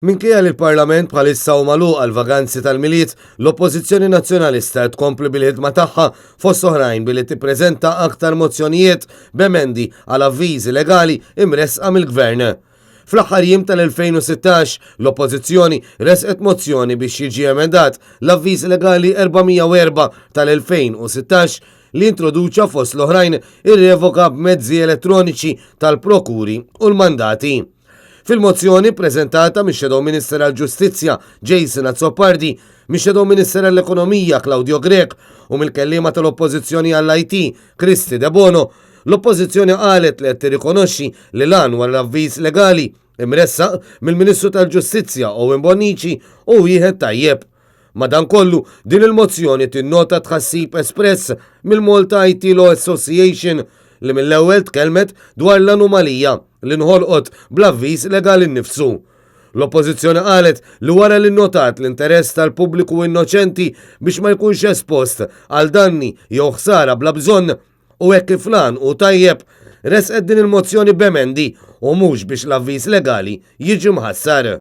Minkejja li l-Parlament bħalissa hu magħluq għall-vaganzi tal-Milied, l-Oppożizzjoni Nazzjonalista qed tkompli bil-ħidma tagħha fost oħrajn billi tippreżenta aktar mozzjonijiet b'emendi għal avviżi legali imressqa mill-Gvern. Fl-aħħar jiem tal-2016, l-Oppożizzjoni ressqet mozzjoni biex jiġi emendat l-Avviż Legali 404 tal-2016 li introduċa fost l-oħrajn ir-revoka b'mezzi elettroniċi tal-prokuri u l-mandati. Fil-mozzjoni ppreżentata mix-Shadow Minister għall-Ġustizzja Jason Azzopardi, mix-Shadow Minister għall-Ekonomija Claudio Grech u mill-kelliema tal-Oppożizzjoni għall-IT Kristy Debono, l-Oppożizzjoni qalet li qed tirrikonoxxi li l-għan wara l-avviż legali imressaq mill-Ministru tal-Ġustizzja Owen Bonnici hu wieħed tajjeb. Madankollu, din il-mozzjoni tinnota tħassib espress mill-Malta IT Law Association li mill-ewwel tkellmet dwar l-anomalija li nħolqot bl-avviż legali nnifsu. L-Oppożizzjoni qalet li wara li nnotat l-interess tal-pubbliku innoċenti biex ma jkunx espost għal danni jew ħsara bla bżonn u hekk kif l-għan hu tajjeb, ressqet din il-mozzjoni b'emendi u mhux biex l-avviż legali jiġi mħassar.